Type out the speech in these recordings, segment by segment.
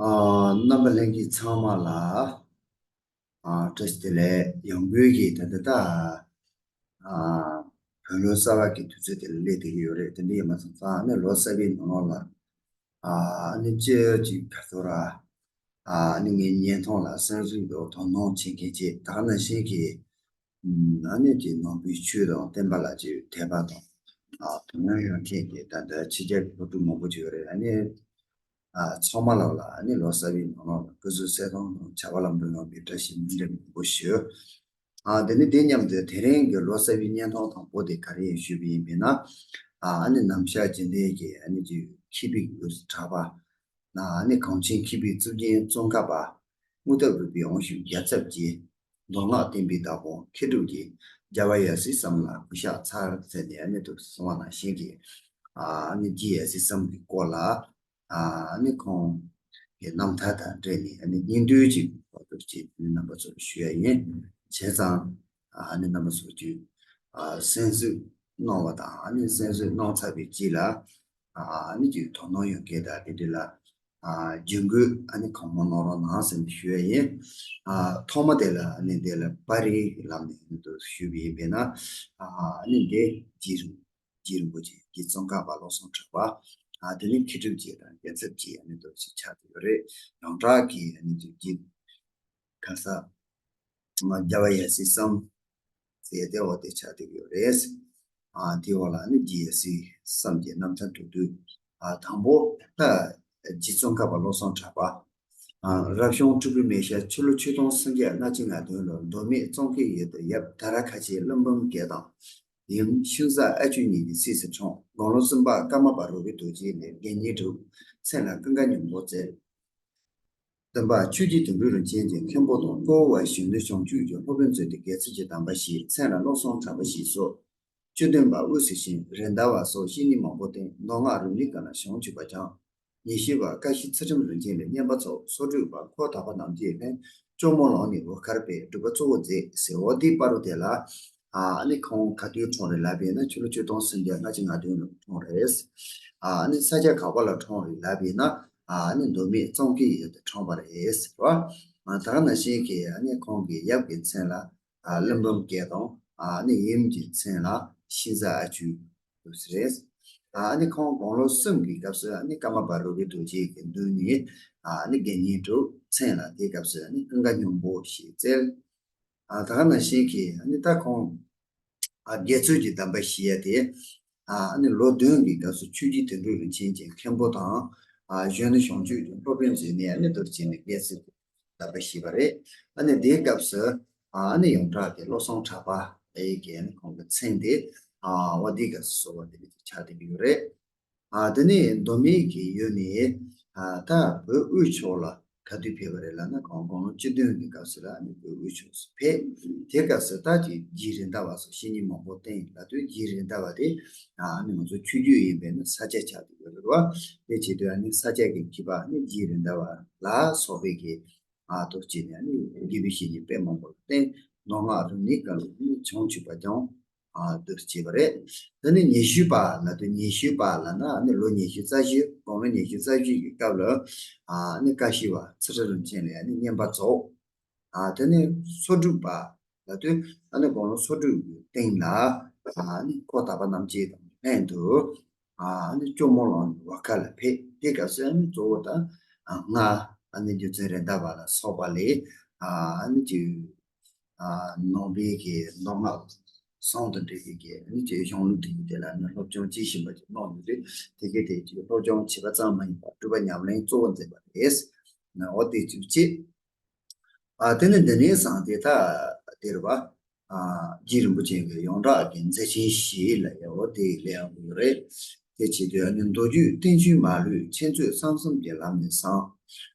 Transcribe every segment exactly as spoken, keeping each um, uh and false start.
ཨ། རྣམ་པ་ལྷན་རྒྱས་ཚང་མ་ལ། ཨ། བཀྲ་ཤིས་བདེ་ལེགས། ཡང་སྒོས་ཀྱི་ད་ལྟ་ད། ཨ། བོད་ལོ་གསར་པ་གི་དུས་ཚོད་དེ་ལ་སླེབས་བསྡད་ཀྱི་ཡོད་རེད། དེ་འདྲ་ཡིན་པ་སོང་ཙང་ནི་ལོ་གསར་པའི་ནང་ལོགས་ལ། ཨ་ནི་ཅི་ཅིག་ག་ཚོད་ར། ཨ་ནི་ངའི་བརྙན་ཐུང་ལ་གསན་གཟིགས་དང་དོ་སྣང་བྱེད་མཁན་བཅས་ད་ག་ནང་བཞིན་གྱི། ཨ་ནི་ཀྱི་ནང་པའི་ཆོས་དང་བསྟན་པ་ལ་ཀྱི་དད་པ་དང་། ཨ། དོ་སྣང་ཡོད་མཁན་གྱི་ད་ལྟ་ཕྱི་རྒྱལ་གྱི་སློབ་ཕྲུག་མང་པོ་ཅིག་ཡོད་རེད། ཨ་ནི། ཨ། ཚང་མ་ལ་ལ་ཨ་ནི་ལོ་གསར་པའི་ནང་ལོགས་ལ་སྐུ་གཟུགས་གསལ་ཐང་དང་བྱ་བ་ལམ་འགྲོ་ཡོང་བའི་བཀྲ་ཤིས་སྨོན་འདུན་མང་པོ་ཞུ། ཨ། དེ་ནི་དེ་མཉམ་དུ་དེ་རིང་གི་ལོ་གསར་པའི་བརྙན་ཐུང་དང་པོ་དེ་ག་རེ་ཡིན་ཞུས་པ་ཡིན་པས་ན། ཨ། ཨ་ནི་ནམ་ཞག་རྗེས་དྲན་གྱི་ཨ་ནི་ཀྱི་ཁྱི་ཕིག་གྲགས་པ། ཨ་ནི་གངས་ཅན་མཁས་པའི་གཙུག་རྒྱན་ཙོང་ཁ་པ། དངོས་སྟོབས་རིག་པའི་དབང་ཕྱུག་རྒྱལ་ཚབ་ཀྱིས། མདོ་སྔགས་བསྟན་པའི་བདག་པོ་མཁས་གྲུབ་ཀྱིས་རྒྱལ་བ་ཡབ་སྲས་གསུམ་ལ་གུས་ཕྱག་འཚལ་ཟེར་ནས་ཨ་ནི་འདུག་གསུངས་པ་ནང་བཞིན་གྱི། ཨ་ནི་རྗེ་ཡབ་སྲས་གསུམ་གྱི་སྐོར་ལ། ཨ་ནི་ཁོང་གི་རྣམ་ཐར་དང་འབྲེལ་ནས་ཨ་ནི་སྙིང་བསྡུས་ཅིག་འདུག་ཅེས་རྣམ་པ་ཚོར་ཞུ་ཡ་ཡིན། བྱས་ཙང་ཨ་ནི་རྣམ་པ་ཚོ་ཀྱིས་གསན་གཟིགས་གནང་བ་དང་ཨ་ནི་གསན་གཟིགས་གནང་ཚར་བའི་རྗེས་ལ། ཨ་ནི་ཀྱི་དོ་སྣང་ཡོད་མཁན་དང་དེ་འདྲ་ལ། ཨ། རྒྱུན་འགོད་ཨ་ནི་གང་མང་གནང་རོགས་གནང་ཟེར་ནས་ཞུ་ཡ་ཡིན། ཨ། ཐོག་མ་དེ་ལ་ཨ་ནི་དེ་ལ་པར་རིས་ཀྱི་ལམ་ནས་ཨ་ནི་དུ་ཞུས་པ་ཡིན་པས་ན། ཨ་ནི་འདི་རྗེ་རིན་རྗེ་རིན་པོ་ཆེ་རྗེ་ཙོང་ཁ་པ་བློ་བཟང་གྲགས་པ། ཨ། དེ་ནི་མཁས་གྲུབ་རྗེ་དང་རྒྱལ་ཚབ་རྗེ་ཨ་ནི་དུ་ཞིག་ཆགས་ཀྱི་ཡོད་རེད། ཡོངས་གྲགས་ཀྱི་ཨ་ནི་དུ་རྗེ་ག་ས། ང་རྒྱལ་བ་ཡབ་སྲས་གསུམ་ཟེར་ཏེ་འོ་དེ་ཆགས་བསྡད་ཡོད་རེད། ཨ། དེའི་འོག་ལ་ནི་རྗེ་ཡབ་སྲས་གསུམ་གྱི་རྣམ་ཐར་དྲུག་བསྡུས། ཨ། དང་པོ་ད་རྗེ་ཙོང་ཁ་པ་བློ་བཟང་གྲགས་པ། ཨ། རབ་བྱུང་ཁྲི་པའི་མེ་ཤ་ཕྱི་ལོ་ཆིག་སྟོང་སུམ་བརྒྱ་ལྔ་བཅུ་ང་བདུན་ལོར་མདོ་སྨད་ཙོང་ཁའི་ཡུལ་དུ་ཡབ་ད་ར་ཁ་ཆེ་ཀླུ་འབུམ་རྒྱལ་དང་། ཡུམ་ཤིང་བཟའ་ཨ་ཆུ་གཉིས་ཀྱི་སྲས་སུ་འཁྲུངས། དགུང་ལོ་གསུམ་པར་ཀརྨ་པ་རུ་པའི་རྡོ་རྗེ་ལས་དགེ་བསྙེན་གྲུབ། མཚན་ལ་ཀུན་དགའ་སྙིང་པོ་བསྩལ། བདུན་པ་ཆོས་རྗེ་དོན་གྲུབ་རིན་ཆེན་གྱི་མཁན་པོ་དང་། བཅུ་པ་གཞོན་ནུ་བྱང་ཆུབ་ཀྱི་སློབ་དཔོན་མཛད་དེ་དགེ་ཚུལ་གྱི་གདམས་པ་བཞེས། མཚན་ལ་བློ་བཟང་གྲགས་པ་ཞེས་གསོལ། བཅུ་བདུན་པ་དབུ་སི་ཤིང་རེད་མདའ་བ་སོགས་བཤེས་གཉེན་མང་པོ་བསྟེན། མདོ་སྔགས་རིམ་གཉིས་ཀ་ལ་བྱང་ཆུབ་པ་སྦྱངས། ཉི་ཤུ་པ་ཀ་ཤི་ཚུལ་ཁྲིམས་རིན་ཆེན་ལས་བསྙེན་པ་ཚོགས། སོ་དྲུག་པ་འཁོར་དག་པ་རྣམ་རྒྱལ་ལྷན་སྐྱོར་མོ་ལོང་ནས་འོད་དཀར་པའི་སྒྲུབ་པ་གཙོ་བོ་མཛད་ཟེར། འོ་དེའི་བར་དུ་དེ་ལ། ཨ་ནི་ཁོང་ག་དུས་འཁྲུངས་རེད་ལབ་པས་ན་ཕྱི་ལོ་ཆིག་སྟོང་སུམ་བརྒྱ་ལྔ་བཅུ་ང་བདུན་ལོར་འཁྲུངས་རེད། ཨ་ནི་ས་ཆ་ག་པ་ལ་འཁྲུངས་རེད་ལབ་པས་ན། ཨ་ནི་མདོ་སྨད་ཙོང་ཁའི་ཡུལ་དུ་འཁྲུངས་པ་རེད་ཟེར་བ། ཨ། ད་ག་ནང་བཞིན་གྱི་ཨ་ནི་ཁོང་གི་ཡབ་ཀྱི་མཚན་ལ། ཨ། ཀླུ་འབུམ་རྒྱལ་དང་། ཨ་ནི་ཡུམ་གྱི་མཚན་ལ་ཤིང་བཟའ་ཨ་ཆུ་དུ་ཟེར། ཨ་ནི་ཁོང་དགུང་ལོ་གསུམ་གྱི་སྐབས་སུ་ཨ་ནི་ཀརྨ་པ་རུ་པའི་རྡོ་རྗེ་གི་མདུན་ནས། ཨ་ནི་དགེ་བསྙེན་གྲུབ། མཚན་ལ་དེའི་སྐབས་སུ་ཨ་ནི་ཀུན་དགའ་སྙིང་པོ་ཞེས་བསྩལ། ཨ། ད་ག་ནང་བཞིན་གྱི་ཨ་ནི་ད་ཁོང་། ཨ། དགེ་ཚུལ་གྱི་གདམས་པ་བཞེས་ཡ་དེ། ཨ་ནི་ལོ་བདུན་གྱི་སྐབས་སུ་ཆོས་རྗེ་དོན་གྲུབ་རིན་ཆེན་གྱི་མཁན་པོ་དང་། ཨ། གཞོན་ནུ་བྱང་ཆུབ་ཀྱི་སློབ་དཔོན་མཛད་ནས་ཨ་ནི་མདོར་བྱས་ནས་དགེ་ཚུལ་གྱི་གདམས་པ་བཞེས་པ་རེད། ཨ་ནི་དེའི་སྐབས་སུ། ཨ་ནི་ཡོངས་གྲགས་ཀྱི་བློ་བཟང་གྲགས་པ་ཨེ་ཡི་གེ་ཨ་ནི་ཁོང་གི་མཚན་དེ། ཨ། འོ་དེའི་སྐབས་སུ་གསོལ་བ་འདེབས་པའི་ཆ་དེ་ཡོད་རེད། ཨ། དེ་ནས་མདོ་སྨད་ཀྱི་ཡུལ་ནས། ཨ། ད་བོད་དབུས་ཕྱོགས་ལ་ག་དུས་ཕེབས་པ་རེད་ལབ་ན། ཁོང་དགུང་ལོ་བཅུ་བདུན་གྱི་སྐབས་སུ་ལ་ནི་བོད་དབུས་ཕྱོགས་སུ་ཕེབས། དེ་སྐབས་སུ་ད་ཀྱི་རྗེ་རེད་མདའ་བ་སོགས་བཤེས་གཉེན་མང་པོ་བསྟེན་ལབ་དུས། རྗེ་རེད་མདའ་བ་དེ། ཨ་ནི་ང་ཚོ་ཆོས་བརྒྱུད་ཡིན་པས་ན་ས་སྐྱ་ཆགས་ཀྱི་ཡོད་རེད་བ། དེ་བྱེད་དུས་ཨ་ནི་ས་སྐྱ་གི་མཁས་པ་ནི་རྗེ་རེད་མདའ་བ་ལ་སོགས་པའི་གི། ཨ། ཐུགས་རྗེ་ནས་ནི་དགེ་བའི་བཤེས་གཉེན་དཔེ་མང་པོ་ལ་བསྟེན། མདོ་སྔགས་རིམ་གཉིས་ཀ་ལ་ནི་བྱང་ཆུབ་པ་སྦྱངས། ཨ། འདུག་བྱས་པ་རེད། དེ་ནས་ཉི་ཤུ་པ་ལབ་དུས། ཉི་ཤུ་པ་ལབ་ན་ནི་ལོ་ཉི་ཤུ་རྩ་བཞི། དགུང་ལོ་ཉི་ཤུ་རྩ་བཞི་གི་སྐབས་ལ། ཨ། ནི་ཀ་ཤི་པ་ཚུལ་ཁྲིམས་རིན་ཆེན་ལས་ནི་བསྙེན་པ་རྫོགས། ཨ། དེ་ནས་སོ་དྲུག་པ་ལབ་དུས། ཨ་ནི་དགུང་ལོ་སོ་དྲུག་གི་སྟེང་ལ། ཨ། ནི་འཁོར་དག་པ་རྣམ་རྒྱལ་དང་ལྷན་དུ། ཨ། ནི་སྐྱོར་མོ་ལོང་ནས་འོད་དཀར་ལ་ཕེབས། དེ་སྐབས་སུ་ཨ་ནི་གཙོ་བོ་ད། ཨ། སྔགས་ཨ་ནི་རྗེ་བཙུན་རེད་མདའ་བ་ལ་སོགས་པ་ལས། ཨ། ནི་ཀྱི། ཨ། ནང་པའི་གི་མདོ་སྔགས་ཟུང་དུ་འབྲེལ་བའི་གི་ནི་ཀྱི་གཞུང་ལུགས་དེ་ཡི་དེ་ལ་ནི་སློབ་སྦྱོང་ཅི་ཞིམ་པ་ཅིག་གནང་ཡོད་རེད། དེ་གི་དེ་ཀྱི་སློབ་སྦྱོང་བྱས་པ་ཙམ་མ་ཡིན་པར་སྒྲུབ་པ་ཉམས་ལེན་གཙོ་བོ་མཛད་པ་རེད། ན་འོ་དེ་ཚོ་བྱས། ཨ། དེ་ནས་འདི་ནས་བཟུང་སྟེ་ད་དེ་རུ་བ། ཨ། རྗེ་རིན་པོ་ཆེ་གི་ཡོངས་གྲགས་ཀྱི་མཛད་ཆེན་བཞི་ལ་ཡང་འོ་དེ་ལས་ཡང་ཡོད་རེད། དེ་བྱེད་དུས་ཨ་ནི་མདོ་རྒྱུད་བསྟན་བཅོས་མ་ལུས་འཆད་རྩོད་གསང་གསུམ་གྱི་ལམ་ནས་བཟང་།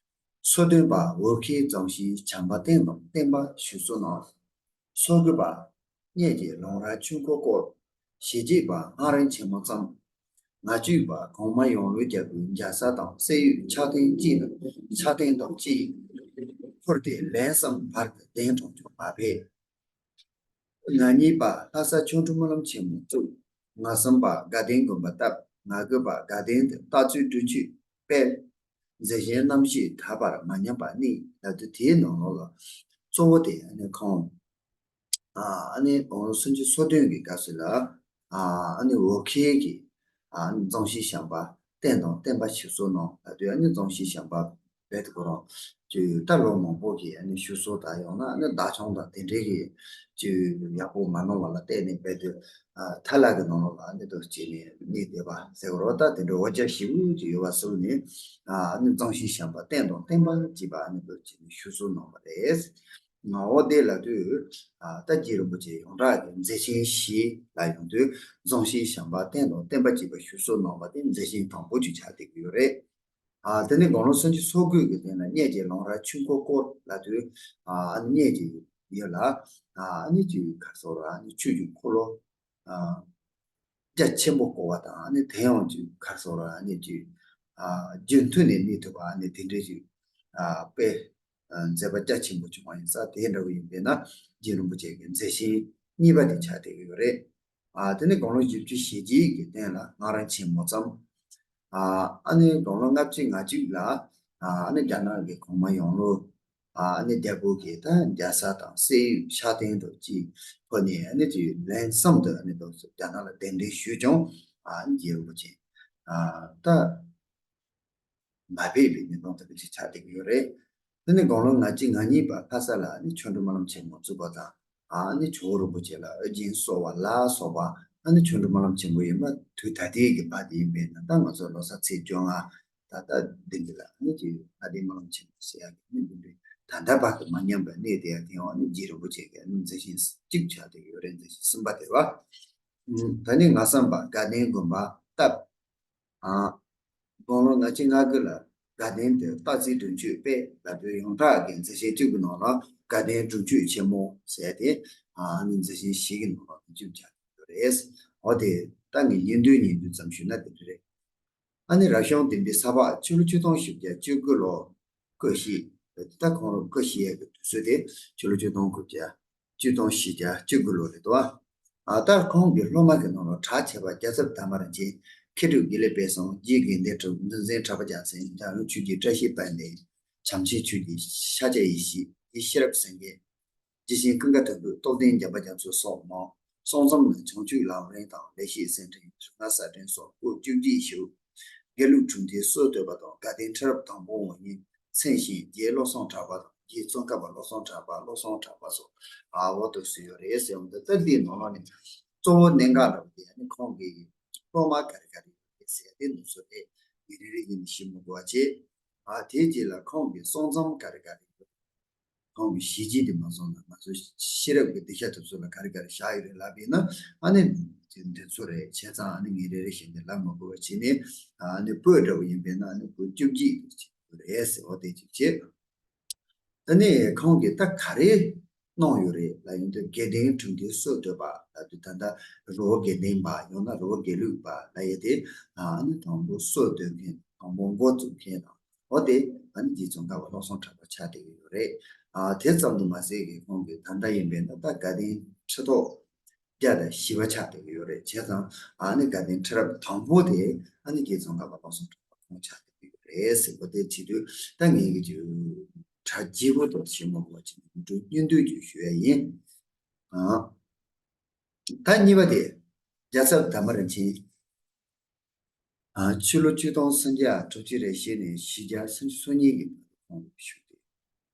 སོ་བདུན་པ་འོལ་ཁའི་རྫོང་གཞིའི་བྱམས་པ་བསྟན་དང་བསྟན་པ་བཞུགས་སོ་ནང་། སོ་དགུ་པ་གཉལ་གྱི་ལུང་ར་ཆོས་འཁོར་བསྐོར། ཞེ་གཅིག་པ་སྔགས་རིང་ཆེན་མོ་བརྩམས། ང་གཅིག་པ་གོང་མ་ཡང་ལོས་རྒྱལ་པོའི་མཇལ་ས་དང་། གསེར་གཡུ་ཕྱག་སྟེང་གཅིག་ནི་ཕྱག་སྟེང་དང་གཅིག་འཁོར་ཏེ་ལན་གསུམ་བར་དུ་གདན་དྲངས་ཀྱང་མ་ཕེབས། ང་གཉིས་པ་ལྷ་ས་ཆོ་འཕྲུལ་སྨོན་ལམ་ཆེན་མོ་བཙུགས། ང་གསུམ་པ་དགའ་ལྡན་དགོན་པ་བཏབ། ང་དགུ་པ་དགའ་ལྡན་དུ་རྟ་ཚུལ་སྒྲུབ་མཆོད་སྤེལ། མཛེས་ཤིང་རྣམ་ཤེས་དག་པར་མ་ཉམས་པ་ནི་ལབ་དུས། དེའི་ནང་ལོགས་ལ་གཙོ་བོ་དེ་ཨ་ནི་ཁོང་ཨ་ནི་དགུང་ལོ་སུམ་ཅུ་སོ་བདུན་གྱི་སྐབས་སུ་ལ་ཨ་ནི་འོ་ཁེལ་གྱི་ཨ་ནི་རྫོང་གཞིས་བྱམས་པ་བསྟན་དང་བསྟན་པ་བཞུགས་སར་གནང་ལབ་དུས། ཨ་ནི་རྫོང་གཞིས་བྱམས་པ་རྦད་དེ་ཁོ་རང་ཅིག་ད་ལོ་མང་པོ་གི་ཨ་ནི་བཞུགས་སར་ད་ཡོང་ན་ཨ་ནི་བདག་སྐྱོང་དང་དེ་འདྲའི་གི་ཅིག་ཡག་པོ་མ་གནང་བ་ལ་བརྟེན་ནས་རྦད་དེ་ཨ་ཐ་ལ་གི་ནང་ལོགས་ལ་ཨ་ནི་ཏོག་ཙམ་ནས་གནས་བསྡད་པ་ཟེར་བ་རེད་བ། ད་དེ་འདྲའི་འོ་བརྒྱལ་ཞེ་པོ་ཅིག་ཡོད་པ་སོང་ནས་ཨ་ནི་རྫོང་གཞིས་བྱམས་པ་བསྟན་དང་བསྟན་པ་ཅེས་པ་ཨ་ནི་ཏོག་ཙམ་ནས་བཞུགས་སར་གནང་བ་རེད། ངའོ་དེ་ལབ་དུས་ཨ་ད་རྗེ་རིན་པོ་ཆེ་ཡོངས་གྲགས་ཀྱི་མཛེས་ཤིང་ཞི་ལ་ཡོང་དུས། རྫོང་གཞིས་བྱམས་པ་བསྟན་དང་བསྟན་པ་ཅེས་པ་བཞུགས་སར་གནང་བ་དེ་མཛེས་ཤིང་དང་པོ་ཅིག་ཆགས་བསྡད་ཀྱི་ཡོད་རེད། ཨ་དེ་ནས་དགུང་ལོ་སུམ་ཅུ་སོ་དགུ་གི་སྟེང་ལ་གཉལ་གྱི་ལུང་ར་ཆུ་འགོ་སྐོར་ལབ་དུས། ཨ་ནི་གཉལ་གྱི་ཡུལ་ལ་ཨ་ནི་ཅིག་ག་རེ་ཟེར་དགོས་རེད། ཨ་ནི་ཆུ་ཡི་འཁོར་ལོ་ཨ་རྒྱ་ཆེན་པོ་བསྐོར་བ་དང་། ཨ་ནི་དེ་ཡང་ཅིག་ག་རེ་ཟེར་དགོས་རེད། ཨ་ནི་ཅིག་ཨ་རྒྱུན་མཐུད་ནས་གནས་ཐུབ་པ་ཨ་ནི་དེ་འདྲའི་ཅིག་ཨ་དཔེ་ཨ་མཛད་པ་རྒྱ་ཆེན་པོ་བྱུང་བ་ཡིན་ས། དེ་འདྲ་བོ་ཡིན་པས་ན་རྗེ་རིན་པོ་ཆེ་གི་མཛེས་ཤིང་གཉིས་པ་དེ་ཆགས་བསྡད་ཀྱི་ཡོད་རེད། ཨ་དེ་ནས་དགུང་ལོ་བཞི་བཅུ་ཞེ་གཅིག་གི་སྟེང་ལ་སྔགས་རིན་ཆེན་མོ་བརྩམས། ཨ་ཨ་ནི་དགུང་ལོ་ལྔ་བཅུ་ང་གཅིག་ལ་ཨ་ཨ་ནི་རྒྱ་ནག་གི་གོང་མ་ཡང་ལོ་ཨ་ཨ་ནི་རྒྱལ་པོ་གིས་ད་རྒྱལ་ས་དང་སྲད་ཡུལ་ཕྱག་རྟེན་དུ་ཅིག་ཕུལ་ནས། ཨ་ནི་ཅིག་ལན་གསུམ་དུ་ཨ་ནི་ཏོག་ཙམ་རྒྱ་ནག་ལ་གདན་འདྲེན་ཞུས་ཀྱང་ཨ་ཨ་ནི་རྗེ་རིན་པོ་ཆེ་ཨ་ད་མ་ཕེབས་པའི་གནས་སྟངས་དེ་འདྲ་ཅིག་ཆགས་བསྡད་ཀྱི་ཡོད་རེད། དེ་ནས་དགུང་ལོ་ང་གཅིག་ང་གཉིས་པ་ལྷ་ས་ལ་ཨ་ནི་ཆོ་འཕྲུལ་སྨོན་ལམ་ཆེན་མོ་བཙུགས་པ་དང་། ཨ་ནི་ཇོ་བོ་རིན་པོ་ཆེ་ལ་ཨོ་རྒྱན་གསོལ་བ་ལ་སོགས་པ་ཨ་ནི་ཆོ་འཕྲུལ་སྨོན་ལམ་ཆེན་མོ་ཡིན་པ། དུས་ད་ལྟའི་གི་བར་དེ་ཡིན་པས་ན་ད་ང་ཚོ་ལོ་གསར་ཚེས་བཅོ་ལྔ་ད་ལྟ་འདི་འདི་ལ་ཨ་ནི་ཅིག་ལྷ་ལྡན་སྨོན་ལམ་ཆེན་མོ་ཟེར་ཡག་གི་ཨ་ནི་འདི་འདྲའི་ད་ལྟ་བར་དུ་མ་ཉམས་པར་གནས་བསྡད་ཡག་དེ་ཡང་ཨ་ནི་རྗེ་རིན་པོ་ཆེ་གི་ཨ་ནི་མཛེས་ཤིང་གཅིག་ཆགས་བསྡད་ཡོད་རེད། མཛེས་ཤིང་གསུམ་པ་དེ་བ། ཨུམ། ད་ནི་ང་བསམ་པ་དགའ་ལྡན་དགོན་པ་བཏབ། ཨ། དགུང་ལོ་ང་གཅིག་ང་དགུ་ལ་དགའ་ལྡན་དུ་སྟག་རྩེའི་སྒྲུབ་མཆོད་སྤེལ་ལབ་དུས། ཡོངས་གྲགས་ཀྱི་མཛད་ཆེན་བཅུ་གི་ནང་ལ་དགའ་ལྡན་སྒྲུབ་མཆོད་ཆེན་མོ་ཟེར་ཏེ་ཨ་ནི་མཛད་ཆེན་བཞི་གི་ནང་ལ་བཅུ་བྱ་ཡོད་རེད། འོ་དེ་ད་ངས་ཉིན་བདུན་ཉིན་བདུན་ཙམ་ཞུས་ན་དེ་འདྲ་རེད། ཨ་ནི་རབ་བྱུང་བདུན་པའི་ས་ཕག་ཕྱི་ལོ་ཆིག་སྟོང་བཞི་བརྒྱ་བཅུ་དགུ་ལོ་སྐུ་གཤེགས། ད་ཁོང་རང་སྐུ་གཤེགས་ཡས་ཀྱི་དུས་ཚོད་དེ་ཕྱི་ལོ་ཆིག་སྟོང་དགུ་བརྒྱ་ཆིག་སྟོང་བཞི་བརྒྱ་བཅུ་དགུ་ལོ་རེད་དོ། ཨ་ད་ཁོང་གི་སློབ་མ་གི་ནང་ལ་གྲགས་ཆེ་བ་རྒྱལ་ཚབ་དར་མ་རིན་ཆེན། མཁས་གྲུབ་དགེ་ལེགས་དཔལ་བཟང་། རྗེ་དགེ་ལྡན་གྲུབ། འདུལ་འཛིན་གྲགས་པ་རྒྱལ་མཚན། འཇམ་དབྱངས་ཆོས་ཀྱི་བཀྲ་ཤིས་དཔལ་ལྡན། བྱམས་ཆེན་ཆོས་ཀྱི་ཤཱཀྱ་ཡེ་ཤེས། རྗེ་ཤེས་རབ་སེང་གེ། རྗེ་ཆེན་ཀུན་དགའ་དོན་གྲུབ། རྟོགས་ལྡན་འཇམ་དཔལ་རྒྱ་མཚོ་སོགས་མང་། གསུང་རྩོམ་ནི་བྱང་ཆུབ་ལམ་རིམ་དང་། ལེགས་བཤད་གསེར་ཕྲེང་། རིག་སྔགས་གསལ་ཕྲེང་སོགས་སྐོར་བཅུ་གཅིག་བཞུགས། དགེ་ལུགས་གྲུབ་མཐའི་སྲོལ་གཏོད་པ་དང་། དགའ་ལྡན་ཁྲི་རབས་དང་པོ་འོག་མིན་མཚན་ཞིང་རྗེ་བློ་བཟང་གྲགས་པ་དང་། རྗེ་ཙོང་ཁ་པ་བློ་བཟང་གྲགས་པ། བློ་བཟང་གྲགས་པ་སོགས་ཨ་འོ་དུ་སུ་ཡོད་རེད་ཟེར་བ་འདི་ལྟ། འདིའི་ནང་ལོགས་ནས་གཙོ་བོ་གནད་འགག་འདྲ་བོ་དེ་ནི་ཁོང་གི་སློབ་མ་ག་རེ་ག་རེ་ཡོད་རེད་ཟེར་དེ་འདུག་སོ་དེ་ངས་རེ་རེ་བཞིན་ཞུ་མི་དགོས་པ་བྱས། ཨ་དེའི་རྗེས་ལ་ཁོང་གི་གསུང་རྩོམ་ག་རེ་ག་རེ་ཡོད། ཁོང་གི་ཞལ་ཆེམས་དེ་མ་སོང་ན་ང་ཚོ་ཤེས་རབ་ཀྱི་གདུལ་བྱ་དེ་ཚོ་ལ་ག་རེ་ག་རེ་བཞག་ཡོད་རེད་ལབ་པས་ན། ཨ་ནི་དེ་འདི་ཚོ་རེད། བྱས་ཙང་ཨ་ནི་ངས་རེ་རེ་བཞིན་དེ་ལབ་མ་དགོས་པ་བྱས་ནས། ཨ་ནི་པོད་འདྲ་བོ་ཡིན་པས་ན་ཨ་ནི་པོད་བཅུ་གཅིག་ཅིག་རེད་ཟེར་བ་དེ་ཅིག་བྱས། ཨ་ནི་ཁོང་གིས་ད་ག་རེ་གནང་ཡོད་རེད་ལབ་ཡོང་དུས། དགེ་ལྡན་གྲུབ་མཐའི་སྲོལ་གཏོད་པ་ལབ་དུས་ད་ལྟ་རི་བོ་དགེ་ལྡན་པ་ཡང་ན་རི་བོ་དགེ་ལུགས་པ་ལབ་ཡས་དེ། ཨ་ནི་དང་པོ་སྲོལ་གཏོད་མཁན། དང་པོ་འགོ་བཙུགས་མཁན་དང་། འོ་དེ་ཨ་ནི་རྗེ་ཙོང་ཁ་པ་བློ་བཟང་གྲགས་པ་ཆགས་བསྡད་ཀྱི་ཡོད་རེད། ཨ་དེ་ཙམ་དུ་མ་ཟད་ཀྱི་ཁོང་གིས་ད་ལྟ་ཡིན་པས་ན་ད་དགའ་ལྡན་ཁྲི་ཐོག་བརྒྱ་དང་བཞི་པ་ཆགས་བསྡད་ཀྱི་ཡོད་རེད། བྱས་ཙང་ཨ་ནི་དགའ་ལྡན་ཁྲི་རབས་དང་པོ་དེ་ཨ་ནི་རྗེ་ཙོང་ཁ་པ་བློ་བཟང་གྲགས་པ་ཁོང་ཆགས་བསྡད་ཀྱི་ཡོད་རེད་ཟེར་བ་དེ་བྱེད་དུས། ད་ངས་ཀྱི་ཅིག་གྲ་རྒྱས་པོ་དང་ཞིབ་མོ་བ་ཅིག་མི་འགྲོ་སྙིང་བསྡུས་ཀྱིས་ཞུ་ཡ་ཡིན། ཨ་ད་གཉིས་པ་དེ་རྒྱལ་ཚབ་དར་མ་རིན་ཆེན། ཨ་ཕྱི་ལོ་ཆིག་སྟོང་སུམ་བརྒྱ་དྲུག་ཅུ་རེ་བཞི་ནས་བཞི་བརྒྱ་སུམ་ཅུ་སོ་གཉིས་ཀྱི་བར་དུ་ཁོང་བཞུགས་ཏེ་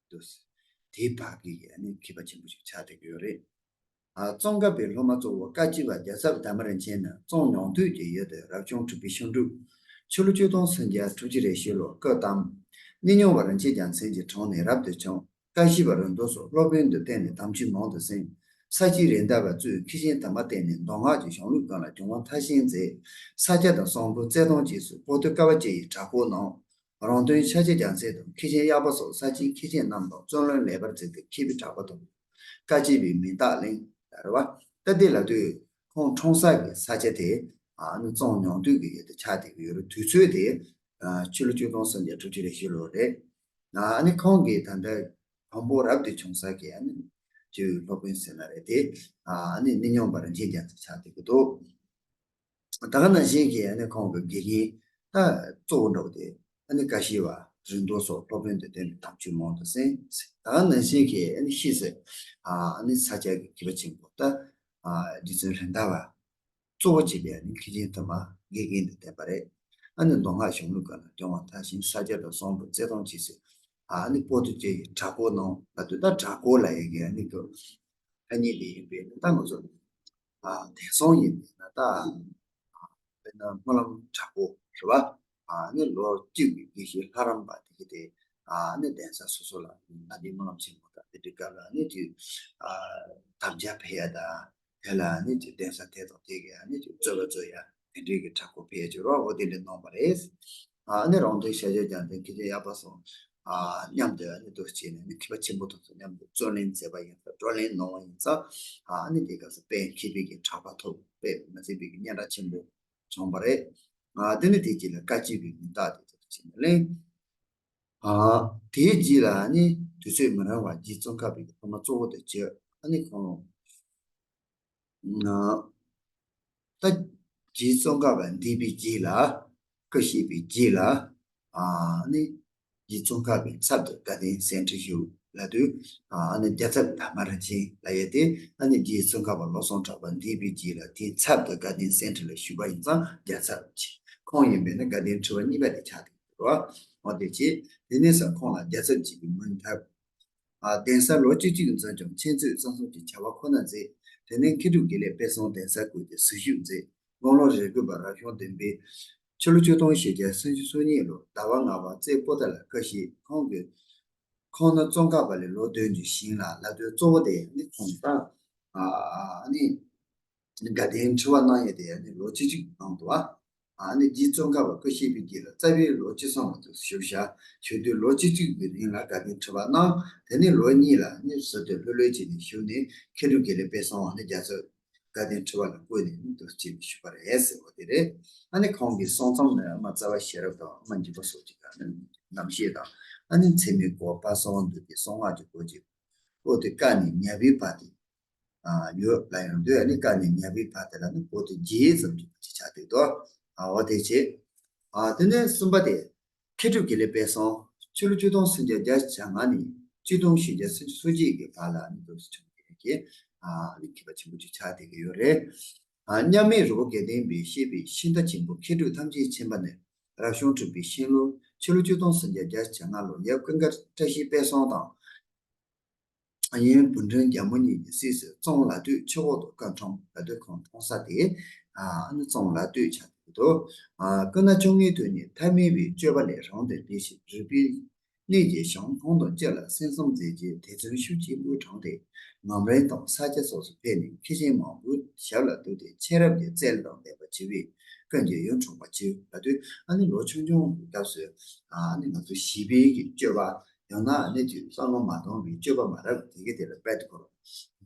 འདུག། དེའི་བར་གྱི་ཨ་ནི་མཁས་པ་ཆེན་པོ་ཞིག་ཆགས་བསྡད་ཀྱི་ཡོད་རེད། ཨ་ཙོང་ཁ་པའི་སློབ་མ་གཙོ་བོ་བཀའ་བརྒྱུད་པ་རྒྱལ་ཚབ་དར་མ་རིན་ཆེན་ནི་ཙོང་ཉང་སྟོད་ཀྱི་ཡུལ་དུ་རབ་བྱུང་དྲུག་པའི་ཤིང་འབྲུག་ཕྱི་ལོ་ཆིག་སྟོང་སུམ་བརྒྱ་དྲུག་ཅུ་རེ་བཞི་ལོར་སྐུ་བལྟམས། གནས་རྙིང་པ་རིན་ཆེན་རྒྱལ་མཚན་གྱི་དྲུང་ནས་རབ་ཏུ་བྱུང་། བཀའ་བཞི་པ་རིམ་གྲོ་སོགས་སློབ་དཔོན་དུ་བསྟེན་ནས་དམ་ཆོས་མང་དུ་གསན། ས་སྐྱའི་རེད་མདའ་བ་གཙོས་མཁས་ཆེན་དུ་མ་བསྟེན་ནས་མདོ་སྔགས་ཀྱི་གཞུང་ལུགས་སྒང་ལ་སྦྱོང་བ་མཐར་ཕྱིན་མཛད། ས་སྐྱ་དང་གསང་ཕུ་རྩེ་གདོང་བཅས་སུ་པོ་ཏི་ཀ་བ་ཅི་ཡི་གྲྭ་སྐོར་གནང་། རོང་སྟོན་ཤཱཀྱ་རྒྱལ་མཚན་དང་མཁས་ཆེན་གཡག་པ་སོགས་ས་སྐྱའི་མཁས་ཆེན་རྣམས་དང་བརྩོན་ལེན་ལེགས་པར་མཛད་དེ་མཁས་པའི་གྲགས་པ་ཐོབ། བཀའ་བརྒྱུད་པའི་མིང་རྟགས་གླེང་ལ་རེད་བ། ད་འདི་ལ་དུས་ཁོང་འཁྲུངས་ས་གི་ས་ཆ་དེ་ཨ་ནི་ཙོང་ཉང་སྟོད་ཀྱི་ཡུལ་དུ་ཆགས་བསྡད་ཀྱི་ཡོད་རེད། དུས་ཚོད་དེ་ཨ་ཕྱི་ལོ་ཆིག་སྟོང་སུམ་བརྒྱ་དྲུག་ཅུ་རེ་བཞི་ལོ་རེད། ཨ་ནི་ཁོང་གིས་ད་ལྟ་དང་པོ་རབ་ཏུ་བྱུང་ས་གི་ཨ་ནི་ཅིག་སློབ་དཔོན་ཟེར་ན་རེད་དེ། ཨ་ནི་གནས་རྙིང་པ་རིན་ཆེན་རྒྱལ་མཚན་ཆགས་བསྡད་ཀྱི་འདུག། ད་ག་ནང་བཞིན་གྱི་ཨ་ནི་ཁོང་གི་དགེ་རྒན་ད་གཙོ་བོ་འདྲ་བོ་དེ་ཨ་ནི་བཀའ་བཞི་པ་ རིང་ཐུང་སོགས་སློབ་དཔོན་དང་ལྡན་པའི་དམ་ཆོས་མང་དུ་གསན། ད་ག་ནང་བཞིན་གྱི་ཨ་ནི་ཤེས་ཟེར། ཨ་ནི་ས་སྐྱ་གི་མཁས་པ་ཆེན་པོ་ད་རྗེ་བཙུན་རེད་མདའ་བ། གཙོ་བོ་བྱས་པའི་ཨ་ནི་མཁན་ཆེན་དུ་མ་དགེ་རྒན་དང་ལྡན་པ་རེད། ཨ་ནི་མདོ་སྔགས་གཞུང་ལུགས་སྒང་ལ་སྐྱོང་བ་མཐར་ཕྱིན་ས་སྐྱ་དང་གསུམ་པོ་རྩེ་གདོང་ཅི་ཟེར། ཨ་ནི་པོ་ཏི་ཅི་ཡི་གྲྭ་སྐོར་གནང་ལ་དུས་ད་གྲྭ་སྐོར་ལ་ཡི་གེ་ཨ་ནི་གི་ཨ་ནི་དེ་ཡིན་པས་ད་ང་ཚོ་ཨ་དེང་སང་ཡིན་པས་ན་ད་དཔེར་ན་སྨོན་ལམ་གྲྭ་སྐོར་རེད་བ། ཨ་ནི་ལོ་གཅིག་གི་དགེ་བཤེས་ལྷ་རམས་པ་དེ་གི་དེ་ཨ་ནི་གདན་ས་སོ་སོ་ལ་ད་དེ་སྨོན་ལམ་ཆེན་མོ་དང་དེ་འདྲའི་སྐབས་ལ་ཨ་ནི་དུས་ཨ་དམ་བཅའ་ཕེབས་ཡ་ད། དེ་ལ་ནི་ཅིག་གདན་ས་དེ་དང་དེ་གའི་ནི་ཅིག་རྩོད་པ་རྩོད་ཡ་དེ་འདྲའི་གི་གྲྭ་སྐོར་ཕེབས་ཀྱི་རོགས་འོ་དེ་འདྲ་གནང་བ་རེད། ཨ་ནི་རང་དོན་ཤར་བྱེད་རྒྱལ་མཚན་མཁས་ཆེན་གཡག་པ་སོགས་ཨ་མཉམ་དུ་ནི་འདུ་བྱས་ནས་ནི་མཁས་པ་ཆེན་པོ་དང་མཉམ་དུ་རྩོད་ལེན་མཛད་པ་ཡིན་ཙང་བགྲོ་གླེང་གནང་བ་ཡིན་ཙང་ཨ་ནི་དེ་སྐབས་སུ་དཔལ་མཁས་པའི་གི་གྲགས་པ་ཐོབ་དཔེ་མི་སྲིད་པའི་གི་སྙན་གྲགས་ཆེན་པོ་བྱུང་བ་རེད། ཨ་དེ་ནི་དེ་རྗེས་ལ་བཀའ་སྤྱི་པའི་མིང་བཏགས་དེ་ཚོ་བྱས་ནས་གླེང་། ཨ་དེའི་རྗེས་ལ་ནི་དུས་ཚོད་མི་རིང་བར་རྗེ་ཙོང་ཁ་པའི་གི་ཐོག་མ་གཙོ་བོ་དེ་བྱས་ཨ་ནི་ཁོང་ལ། ད་རྗེ་ཙོང་ཁ་པ་འདས་པའི་རྗེས་ལ་བཀའ་བཞེས་པའི་རྗེས་ལ་ཨ་ནི་རྗེ་ཙོང་ཁ་པའི་ཚབ་ཏུ་དགའ་ལྡན་སེང་ཁྲི་ཞུ་ལབ་དུས་ཨ་ནི་རྒྱལ་ཚབ་དར་མ་རིན་ཆེན་ལབ་ཡས་དེ་ཨ་ནི་རྗེ་ཙོང་ཁ་པ་བློ་བཟང་གྲགས་པ་འདས་པའི་རྗེས་ལ་དེའི་ཚབ་ཏུ་དགའ་ལྡན་སེང་ཁྲི་ལ་ཞུས་པ་ཡིན་ཙང་རྒྱལ་ཚབ་ཅེས་ཁོང་ཡིན་པས་ན་དགའ་ལྡན་ཁྲི་པ་གཉིས་པ་དེ་ཆགས་ཏེ་ཡོད་རེད་བ། འོ་དེ་བྱས་དེ་ནས་ས་ཁོང་ལ་རྒྱལ་ཚབ་ཅེས་པའི་མིང་ཐོབ། ཨ་གདན་ས་ལོ་བཅུ་གཅིག་འཛིན་ཀྱང་མཁྱེན་བརྩེ་གསང་གསུམ་གྱི་བྱ་བ་ཁོ་ན་མཛད། དེ་ནས་མཁས་གྲུབ་དགེ་ལེགས་དཔལ་བཟང་གདན་ས་བསྐོས་ཏེ་ཟིལ་ཤུགས་མཛད། དགུང་ལོ་རེ་དགུ་པར་རབ་བྱུང་བདུན་པའི་ཕྱི་ལོ་ཆིག་སྟོང་བཞི་བརྒྱ་སུམ་ཅུ་སོ་གཉིས་ལོར་ཟླ་བ་ལྔ་པ་རྩེ་པོ་ཏ་ལ་བཀའ་བཞེས། ཁོང་གི་ཁོང་ནི་ཙོང་ཁ་པ་ལས་ལོ་བདུན་གྱི་ཞིང་ལ་ལ་དོན་གཙོ་བོ་དེ་ནི་ཁོང་ད་ཨ་ནི། དགའ་ལྡན་ཁྲི་པ་གནང་ཡས་དེ་ནི་ལོ་བཅུ་གཅིག་གནང་འདུག་ཨ། ཨ་ནི་རྗེ་ཙོང་ཁ་པ་སྐུ་གཤེགས་པའི་རྗེས་ལ་རྩ་བའི་ལོ་བཅུ་གསུམ་ལ་དུ་བཞུགས་ཤག་བཞུགས་དུས་ལོ་བཅུ་གཅིག་གི་རིང་ལ་དགའ་ལྡན་ཁྲི་པ་གནང་། དེ་ནས་ལོ་གཉིས་ལ་ནི་ཟུར་དུ་ལྷོད་ལྷོད་བྱས་ནས་བཞུགས་ནས་མཁས་གྲུབ་དགེ་ལེགས་དཔལ་བཟང་བ་ནི་རྒྱ་མཚོ་དགའ་ལྡན་ཁྲི་པ་ལ་བསྐོས་ནས་ནི་དུ་བྱས་ནས་བཞུགས་པ་རེད་ཟེར་བ་དེ་རེད། ཨ་ནི་ཁོང་གི་གསུང་རྩོམ་ནི་ཨ་མ་རྩ་བ་ཤེས་རབ་དང་ཨ་མ་འཇིགས་པ་སོགས་ཀྱི་རྣམ་བཤད་དང་ཨ་ནི་མཚན་མོའི་སྐོར་པ་གསང་བ་འདུས་པའི་གསང་སྔགས་ཀྱི་སྐོར་གྱི་ཨོ་དེ་བཀའ་ནི་ཉ་པའི་བ་དེ། ཡོད་ལ་ཡང་འདོད་ནི་བཀའ་ནི་ཉ་པའི་བ་དེ་ལ་ནི་པོ་ཏི་རྗེས་ཙམ་གྱི་ཆ་དེ་དོ། འོ་དེ་བྱས། དེ་ནས་གསུམ་པ་དེ། མཁས་གྲུབ་དགེ་ལེགས་དཔལ་བཟང་ཕྱི་ལོ་ཆིག་སྟོང་སུམ་བརྒྱ་བརྒྱད་ཅུ་གྱ་ལྔ་ནས་ཆིག་སྟོང་བཞི་བརྒྱ་སུམ་ཅུ་སོ་གཅིག་གི་བར་ལ་ནི་འདུག་སེ་བྱུང་བའི་གི་ནི་མཁས་པ་ཆེན་པོ་ཅིག་ཆགས་བསྡད་ཀྱི་ཡོད་རེད། མཉམ་མེད་རི་བོ་དགེ་ལྡན་པས་བཤད་པའི་ཤིང་རྟ་ཆེན་པོ་མཁས་གྲུབ་ཐམས་ཅད་མཁྱེན་པ་ནི་རབ་བྱུང་དྲུག་པའི་ཤིང་ལོ་ཕྱི་ལོ་ཆིག་སྟོང་སུམ་བརྒྱ་བརྒྱད་ཅུ་གྱ་ལྔ་ལོར་ཡབ་ཀུན་དགའ་བཀྲ་ཤིས་དཔལ་བཟང་དང་། ཡུམ་བུ་འབྲོམ་རྒྱལ་མོ་གཉིས་ཀྱི་སྲས་སུ་ཙོང་ལ་སྟོད་ཆུ་འོག་ཏུ་བཀའ་འཁྲུངས་ལ་སྟོད་ཁོང་འཁྲུངས་ས་དེ་ཨ་ནི་ཙོང་ལ་སྟོད་ཆགས་ཀྱི་འདུག་ཨ་སྐུ་ན་ཆུང་ངུའི་དུས་ནས་ཐ་མལ་པའི་སྤྱོད་པ་ལས་རང་དོན་འདས་ཤིང་རིག་པའི་གནས་ཀྱི་གཞུང་ཁོང་དང་བཅས་ལ་གསན་བསམ་མཛད་རྗེས་དད་བརྩོན་ཤུགས་ཆེན་པོས་དྲངས་ཏེ་ངམ་རིང་དང་ས་སྐྱ་སོགས་སུ་ཕེབས་ནས་མཁས་ཆེན་མང་པོའི་ཞབས་ལ་གཏུགས་ཏེ་མཁྱེན་རབ་ཀྱི་རྩལ་དང་ལྡན་པ་བྱེད་པའི་ཀུན་གྱིས་ཡོངས་འཁྲུངས་པར་བྱེད་ལ་སྟོད། ཨ་ནི་ལོ་ཆུང་ཆུང་གི་སྐབས་སུ་ཨ་ནི་ང་ཚོ་བྱིས་པའི་གི་སྤྱོད་པ། ཡང་ན་ཨ་ནི་དུས་བསམ་བློ་མ་གཏོང་བའི་སྤྱོད་པ་མ་རབས་དེ་གའི་དེ་ལ་དཔེ་དེ་ཁོ་རང་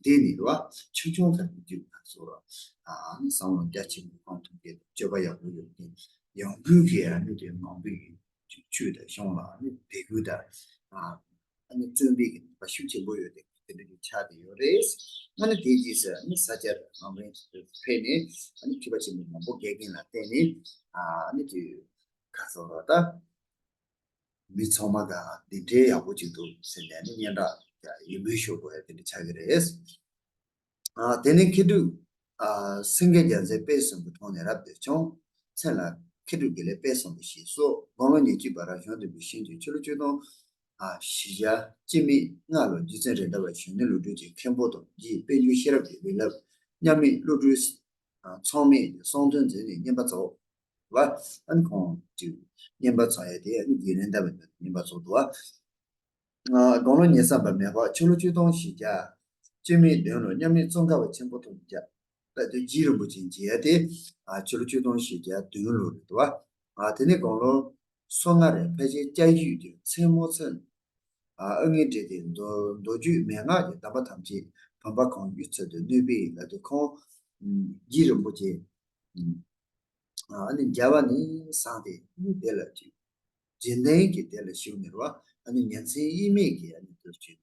འདི་ནི་རེད་བ། ཆུང་ཆུང་ཁ་ནས་དུས་ཁ་སོ་ར་ཨ་ནི་བསམ་བློ་རྒྱ་ཆེན་པོ་གཏོང་ཐུབ་མཁན་སྤྱོད་པ་ཡག་པོ་ཡོད་མཁན་ཡང་སྒོས་ཀྱི་ཨ་ནི་དུས་མང་པོའི་ཆོས་དང་གཞུང་ལ་ཨ་ནི་དད་གུས་དང་ཨ་ནི་བརྩོན་པའི་གི་ནུས་པ་ཤུགས་ཆེན་པོ་ཡོད་དེ་དེ་འདྲ་ཅིག་ཆགས་བསྡད་ཡོད་རེད། ཨ་ནི་དེའི་རྗེས་སུ་ཨ་ནི་ས་སྐྱར་ནང་པའི་ཕེབས་ནས་ཨ་ནི་མཁས་པ་ཆེན་པོ་མང་པོ་དགེ་རྒན་ལ་བསྟེན་ནས་ཨ་ནི་དུས་ཁ་སོ་ར་ད། མི་ཚང་མ་ག་འདི་འདྲའི་ཡག་པོ་ཅིག་འདུག་ཟེར་ནས་ནི་སྙན་གྲགས་ཡིད་སྨོན་ཤོར་དགོས་ཡ་དེ་འདྲ་ཆགས་ཀྱི་རེད། ཨ་དེ་ནས་མཁས་གྲུབ་ཨ་སེང་གེ་རྒྱལ་མཚན་དཔལ་གསུམ་པོ་གྲོངས་ནས་རབ་ཏུ་བྱུང་། མཚན་ལ་མཁས་གྲུབ་དགེ་ལེགས་དཔལ་བཟང་པོ་ཞེས་སོགས་དགུང་ལོ་ཉེར་གཅིག་པར་རབ་བྱུང་བདུན་པའི་ཤིང་སྟོན་ཕྱི་ལོ་ཆིག་སྟོང་ཨ་བཞི་བརྒྱ་གཅིག་མེད་ལྔ་ལོར་རྗེ་བཙུན་རེད་མདའ་བ་གཞོན་ནུ་ལོ་དྲུག་ཅུའི་མཁན་པོ་དང་རྗེ་དཔལ་འབྱོར་ཤེས་རབ་ཀྱི་རིགས་བསླབ། མཉམ་མེད་བློ་གྲོས་ཨ་མཚུངས་མེད་ཀྱི་གསུང་འདོན་མཛད་ནས་བསྙེན་པ་རྫོགས། བ། ཨ་ནི་ཁོང་ཅིག་བསྙེན་པ་ཚང་ཡ་དེ་ཨ་ནི་རྗེ་རེད་མདའ་བ་བསྙེན་པ་ཚོགས་འདུག་བ། ཨ་དགུང་ལོ་ཉེར་གསུམ་པ་མེ་ཕག་ཕྱི་ལོ་ཆིག་སྟོང་བཞི་བརྒྱ་བཅུ་མེད་བདུན་ལོར་མཉམ་མེད་ཙོང་ཁ་པ་ཆེན་པོ་ཐུགས་རྗེ་ཅན་ལ་དུས་རྗེ་རིན་པོ་ཆེ་མཇལ་ཡ་དེ་ཨ་ཕྱི་ལོ་ཆིག་སྟོང་བཞི་བརྒྱ་བདུན་ལོ་རེད་འདུག་བ། ཨ་དེ་ནས་དགུང་ལོ་སོ་ལྔ་རེད་ཕལ་ཆེར་སྐྱ་བཞུད་ཀྱི་མཚན་མོ་ཚུན། ཨ་ཨ་ངའི་འདྲེ་དེ་མདོ་མདོ་རྒྱུད་མན་ངག་གི་གདམས་པ་ཐམས་ཅད་བུམ་པ་གང་བྱོའི་ཚུལ་དུ་ནོས་པས་ལ་དུས་ཁོང་རྗེ་རིན་པོ་ཆེ། ཨ་ནི་མཇལ་བ་ནི་སངས་ཏེ་ནི་དེ་ལ་ཅིག་རྗེས་ལྡན་གྱི་དེ་ལ་ཞུགས་ནི་རུ་ཨ་ནི་ཉིན་མཚན་དབྱེར་མེད་ཀྱི་ཨ་ནི་དུ་ཅིག་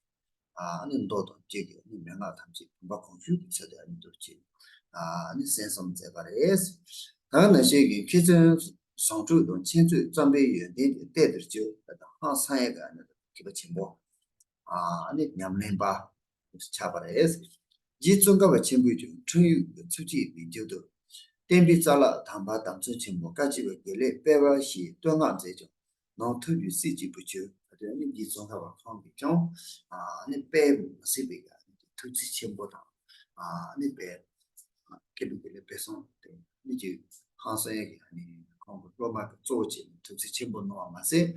ཨ་ནི་མདོ་དང་བཅས་ཀྱི་ཨ་ནི་མན་ངག་ཐམས་ཅད་བུམ་པ་གང་བྱོའི་ཚུལ་དུ་ཨ་ནི་དུ་ཅིག་ཨ་ནི་གསན་བསམ་མཛད་པ་རེད། ད་ག་ནང་བཞིན་གྱི་མཁས་བཙུན་ བཟང་དྲུག་དང་མཁྱེན་བརྩེ་བརྩམ་པའི་ཡོན་ཏན་དེ་བལྟས་དུས་ཅི་ཧང་སང་ཡས་ཀྱི་ཨ་ནི་མཁས་པ་ཆེན་པོ། ཨ་ནི་ཉམས་ལེན་པ་ཆགས་པ་རེད། རྗེ་ཙོང་ཁ་པ་ཆེན་པོས་ཀྱང་འཁྲུངས་ཡུལ་གྱི་ཚུལ་གྱིས་མི་འགྱུར་དུ། བསྟན་པའི་རྩ་ལག་དམ་པ་དམ་ཚིག་ཆེན་པོ་སྐལ་ཆེ་བའི་དགེ་ལེགས་སྤེལ་བ་ཞེས་བསྟོད་བསྔགས་མཛད་ཀྱང་། ནང་ཐུགས་རྒྱུད་སྲིད་ཀྱི་བུ་ཆོས་ཨ་དེ་ནི་རྗེ་ཙོང་ཁ་པ་ཁོང་གིས་ཀྱང་ཨ་ནི་སྤེལ་མ་སྲིད་པའི་ཐུགས་རྗེ་ཆེན་པོ་དང་ཨ་ནི་སྤེལ་མཁས་པའི་དགེ་ལེགས་སྤེལ་གསུམ་དེ་ནི་ཀྱི་ཧང་སང་ཡས་ཀྱི་ཨ་ནི་ཁོང་གི་སློབ་མ་གི་གཙོ་བོ་བྱས་ནས་ཐུགས་རྗེ་ཆེན་པོ་གནང་བ་མ་ཟད།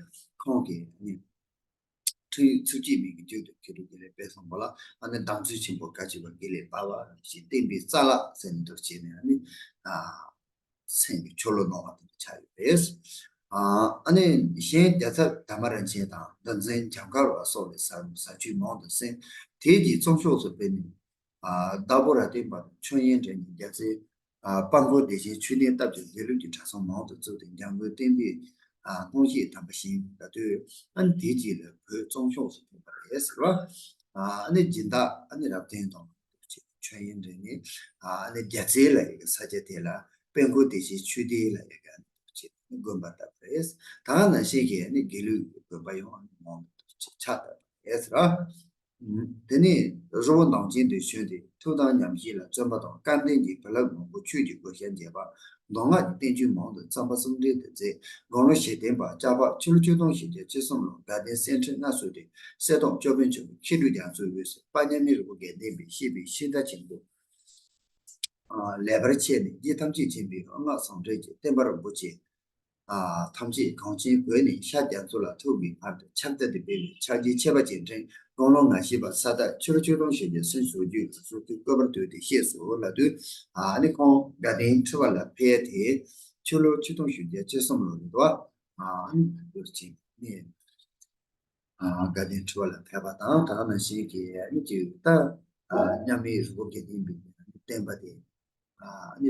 ཁོང་གིས་ཨ་ནི་འཁྲུངས་ཡུལ་ཚུལ་གྱིས་མི་གི་རྒྱུད་དུ་མཁས་གྲུབ་དགེ་ལེགས་སྤེལ་གསུམ་པོ་ལ་ཨ་ནི་དམ་ཚིག་ཆེན་པོ་སྐལ་ཆེ་བ་དགེ་ལེགས་སྤེལ་བ་ཞེས་བསྟན་པའི་རྩ་ལག་ཟེར་ནས་འདུག་བྱས་ནས་ཨ་ནི་ཨ་སེམས་ཀྱི་ཆོ་ལོ་གནང་བ་དེ་འདྲ་ཆགས་ཡོད་པས། ཨ་ཨ་ནི་གཞན་རྒྱལ་ཚབ་དར་མ་རིན་ཆེན་དང་། འདུལ་འཛིན་འཇམ་དཀར་བ་སོགས་ལས་ཟབ་ཟབ་ཆོས་མང་དུ་གསན། དེ་རྗེས་རྩོམ་ཤོག་སུ་སྤེལ་ནས། ཨ་དྭགས་པོ་རྭ་སྟོན་པ་དང་། མཆོད་ཡོན་འབྲེལ་ནས་རྒྱལ་རྩེ། ཨ་དཔལ་མགོན་བདེ་ཆེན་ཆོས་ལྡན་བཏབ་ཀྱང་དགེ་ལུགས་ཀྱི་གྲྭ་ཚང་མང་དུ་བཙུགས་ཏེ་འཇམ་མགོན་བསྟན་པའི་ཨ་སྣང་ཞིག་དམ་པ་བཞེངས་ལ་ལྟོས། ཨ་ནི་དེ་རྗེས་ལ་བོད་རྩོམ་ཤོག་སུ་ཕེབས་པ་རེད་ཟེར་བ། ཨ་ནི་སྦྱིན་བདག་ཨ་ནི་རབ་བརྟན་དང་། མཆོད་ཡོན་འབྲེལ་ནས་ཨ་ནི་རྒྱལ་རྩེ་ལ་ཡི་གེ་ས་ཆ་དེ་ལ་དཔལ་མགོན་བདེ་ཆེན་ཆོས་སྡེ་ལ་ཡི་གེ་དགོན་པ་བཏབ་པ་རེད། ད་ནང་བཞིན་གྱི་ཨ་ནི་དགེ་ལུགས་ཀྱི་དགོན་པ་ཡང་མང་དུ་ཆགས་བསྡད་པ་རེད་ཟེར། དེ་ནས་རི་བོ་འདབ་ཆེན་དུ་བྱོན་ཏེ་ཐུགས་དམ་ཉམས་བཞེས་ལ་བརྩོན་པ་དང་། སྐལ་ལྡན་གྱི་བུ་སློབ་མང་པོ་ཆོས་ཀྱི་བགོ་བཤའ་འཇལ་བ། མདོ་སྔགས་ཀྱི་བསྟན་བཅོས་མང་དུ་བརྩམས་པ་གསུང་འབྲེལ་དུ་མཛད། དགུང་ལོ་བཞི་བརྟན་པ་ལྕགས་ཕག་ཕྱི་ལོ་ཆིག་སྟོང་བཞི་བརྒྱ་བཅུ་གསུམ་ལོར་དགའ་ལྡན་གསེར་ཁྲི་མངའ་གསོལ་ཏེ་གསེར་ཐང་ཅོད་པན་ཆེན་པོ་མཁས་གྲུབ་རྒྱ་མཚོའི་དབུས་སུ་དཔལ་མཉམ་མེད་རི་བོ་དགེ་ལྡན་པའི་བཤད་པའི་ཤིང་རྟ་ཆེན་པོ། ལེགས་པར་འཆད་ནས་རྗེ་ཐམས་ཅད་མཁྱེན་པའི་སྔགས་ཟུང་འབྲེལ་གྱི་བསྟན་པ་རིན་པོ་ཆེ་ཐམས་ཅད་གངས་ཅན་བོད་ནས་ཤར་རྒྱ་མཚོ་ལ་ཐུག་པའི་བར་དུ་ཁྱབ་གདལ་དུ་སྤེལ་བའི་ཕྱག་རྗེས་ཆེ་བ་ཅན་ཕྲེང་དགུང་ལོ་ང་བཞི་པ་ས་རྟ་ཕྱི་ལོ་ཆིག་སྟོང་བཞི་བརྒྱ་སུམ་ཅུ་སོ་བརྒྱད་ལ་སོ་སོའི་སྐུ་པར་བཏོད་དེ་གཤེགས་སོ་ལབ་དུས། ཨ་ནི་ཁོང་དགའ་ལྡན་ཁྲི་པ་ལ་ཕེབས་ཏེ་ཕྱི་ལོ་ཆིག་སྟོང་བཞི་བརྒྱ་བཅུ་གསུམ་ལོ་རེད་དོ། ཨ་ནི་བོད་ཅིག་ནས། དགའ་ལྡན་ཁྲི་པ་ལ་ཕེབས་པ་དང་། ད་ག་ནང་བཞིན་གྱི་ཨ་ནི་ཀྱི་ད་མཉམ་མེད་རི་བོ་དགེ་ལྡན་པའི་བསྟན་པ་དེ་ཨ་ནི་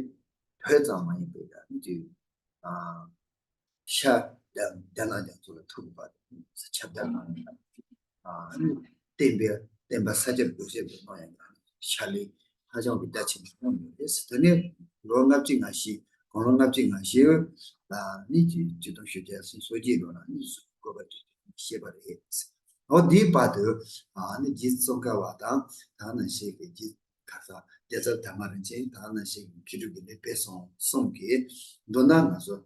བོད་ཙམ་མ་ཡིན་པའི་ཨ་ནི་ཀྱི་ཤར་རྒྱ་རྒྱ་ནག་རྒྱ་མཚོ་ལ་ཐུག་པ་ཁྱབ་གདལ་གནང་། ཨ་ནི་བསྟན་པའི་བསྟན་པ་ས་སྐྱར་བགོ་བཤའ་གནང་ཡང་ཕྱག་ལས་ཧ་ཅང་གི་རྒྱ་ཆེན་པོ་གནང་ཡོད་རེད། དེ་ནས་ལོ་ལྔ་བཅུ་ང་བཞི་དགུང་ལོ་ལྔ་བཅུ་ང་བཞི་ལ་ནི་ཆིག་སྟོང་བཞི་བརྒྱ་སོ་བརྒྱད་ལོ་ལ་ནི་བསྐོས་པ་དེ་བཤད་པ་རེད། འོ་དེའི་བར་དུ་ཨ་ནི་རྗེ་ཙོང་ཁ་པ་དང་ད་ནང་བཞིན་གྱི་རྗེ་ག་ས་རྒྱལ་ཚབ་དར་མ་རིན་ཆེན་ད་ནང་བཞིན་གྱི་མཁས་གྲུབ་དགེ་ལེགས་སྤེལ་གསུམ་གསུམ་གྱིས་མདོར་ན་ང་ཚོ་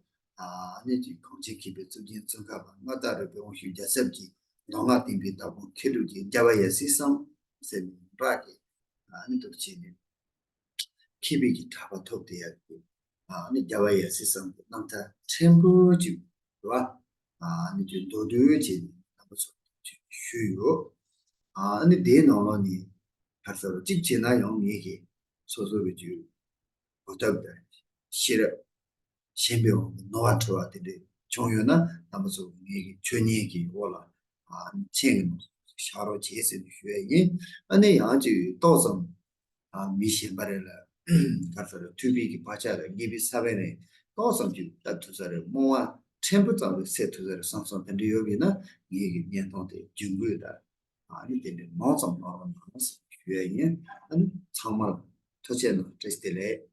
ཨ་ནི་ཀྱི་གངས་ཅན་མཁས་པའི་གཙུག་རྒྱན་ཙོང་ཁ་པ་མངའ་བདག་རོལ་པའི་དབང་ཕྱུག་རྒྱལ་ཚབ་ཀྱིས་མདོ་སྔགས་བསྟན་པའི་བདག་པོ་མཁས་གྲུབ་ཀྱི་རྒྱལ་བ་ཡབ་སྲས་གསུམ་ཟེར་ནས་འདྲ་གི་ཨ་ནི་འདུག་བྱས་ནས། མཁས་པའི་གི་གྲགས་པ་ཐོབ་བསྡད་ཡག་གི་ཨ་ནི་རྒྱལ་བ་ཡབ་སྲས་གསུམ་གྱི་རྣམ་ཐར་ཕྲན་བུ་ཅིག་རེད་བ། ཨ་ནི་ཀྱི་མདོར་བསྡུས་བྱས་ནས་རྣམ་པ་ཚོར་ཞུས་ཡོད། ཨ་ནི་དེའི་ནང་ལོགས་ནས་ག་རེ་ཟེར་རོ་གཅིག་བྱས་ན་ཡང་ངེད་ཀྱི་སོ་སོ་གི་ཀྱི་གོ་སྟབས་དང་ཤེས་རབ་ཞན་པའི་དབང་གིས་ནོར་བ་འཁྲུལ་བ་དེ་འདྲ་བྱུང་ཡོད་ན་རྣམ་པ་ཚོ་ངེད་ཀྱི་ཆོས་ཉན་གྱི་འོག་ལ་ཨ་ནི་མཆན་གྱི་ནང་བཞག་རོགས་བྱེད་ཟེར་ནས་ཞུ་ཡ་ཡིན། ཨ་ནི་ཡང་ཅིག་ཏོག་ཙམ་ཨ་མི་གཞན་པ་རེ་ལ་ག་རེ་ཟེར་ཐུབ་པའི་གི་བག་ཆགས་རེ་དགེ་བའི་ས་བོན་རེ་ཏོག་ཙམ་ཅིག་ལྟ་ཐུབ་ས་རེ་རྨོངས་པ་ཕྲན་བུ་ཙམ་རེ་སེལ་ཐུབ་ས་རེ་བསམ་བསམ་དེ་འདྲ་ཡོད་པ་ཡིན་ན་ངེད་ཀྱི་བརྙན་ཐུང་དེ་རྒྱུན་འགོད་དང་། ཨ་ནི་དེ་འདྲའི་མང་ཙམ་གནང་རོགས་གནང་ཞུ་ཡ་ཡིན། ཨ་ནི་ཚང་མར་ཐུགས་རྗེ་གནང་། བཀྲ་ཤིས་བདེ་ལེགས།